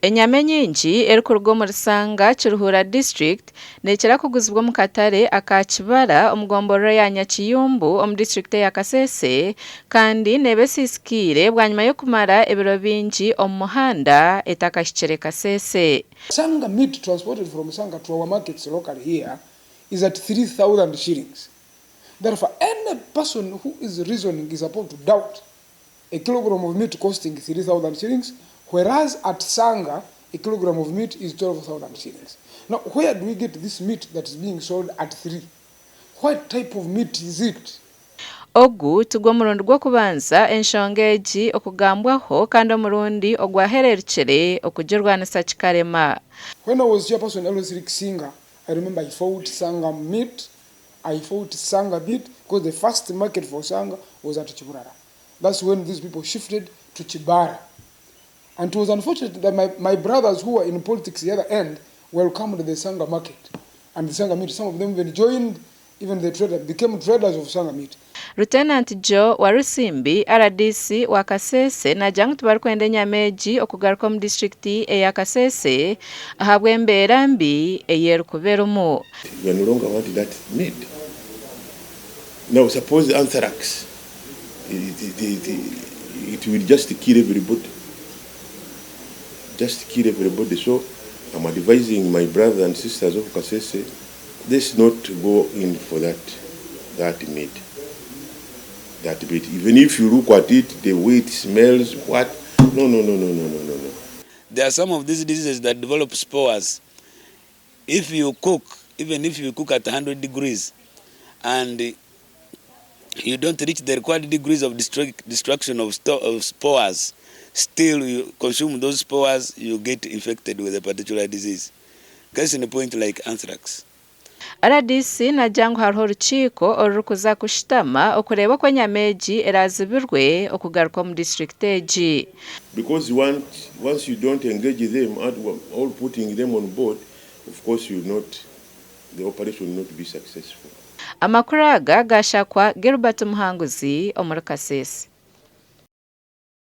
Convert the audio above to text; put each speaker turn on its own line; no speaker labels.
Enyama enyingi erikuruga omuri Sanga, Kiruhura District nekira kuguzibwa omu katare aka Kibara omu gomborora ya Nyakiyumbu omu disiturikiti eya Kasese kandi neeba esiisikaire bwanyima y'okumara ebiro bingi omu muhanda etakahikire Kasese.
Sanga meat transported from Sanga to our markets locally here is at 3,000 shillings. Therefore, any person who is reasoning is supposed to doubt a kilogram of meat costing 3,000 shillings, whereas at Sanga, a kilogram of meat is 12,000 shillings. Now, where do we get this meat that is being sold at 3? What type of meat is it?
Ogu tigwo murundi gw'okubanza enshonga egi okugambwaho kandi omurundi ogwahererukire okugirwanisa kikarema.
When I was chairperson LC Kisinga, I remember I fought Sanga meat, I fought Sanga meat because the first market for Sanga was at Kiburara. That's when these people shifted to Kibara. And it was unfortunate that my brothers who were in politics the other end welcomed the Sanga market and the Sanga meat. Some of them even joined even the trader, became traders of Sanga meat.
Lieutenant Joe Walusimbi, rdc wa Kasese naagira ngu tibarikwenda enyama egi okugaruka omu disiturikiti eya Kasese ahabw'embeera mbi ei erikuba erimu.
We no longer want that meat. Now suppose anthrax, it, it, it, it will just kill everybody. Just kill everybody. So I'm advising my brothers and sisters of Kasese, let's not go in for that meat. That meat. Even if you look at it, the way it smells, what? No.
There are some of these diseases that develop spores. If you cook, even if you cook at 100 degrees, and you don't reach the required degrees of destruction of spores, still you consume those spores, you get infected with a particular disease. Case in point like anthrax.
Rdc naagira ngu hariho orukiiko orurikuza kushutama okureeba oku enyama egi eraazibirwe okugaruka omu disiturikiti egi.
Because once you don't engage them and all putting them on board, of course you will not, the operation will not be successful.
Amakuru aga gashakwa Gilbert Muhanguzi omuri Kasese.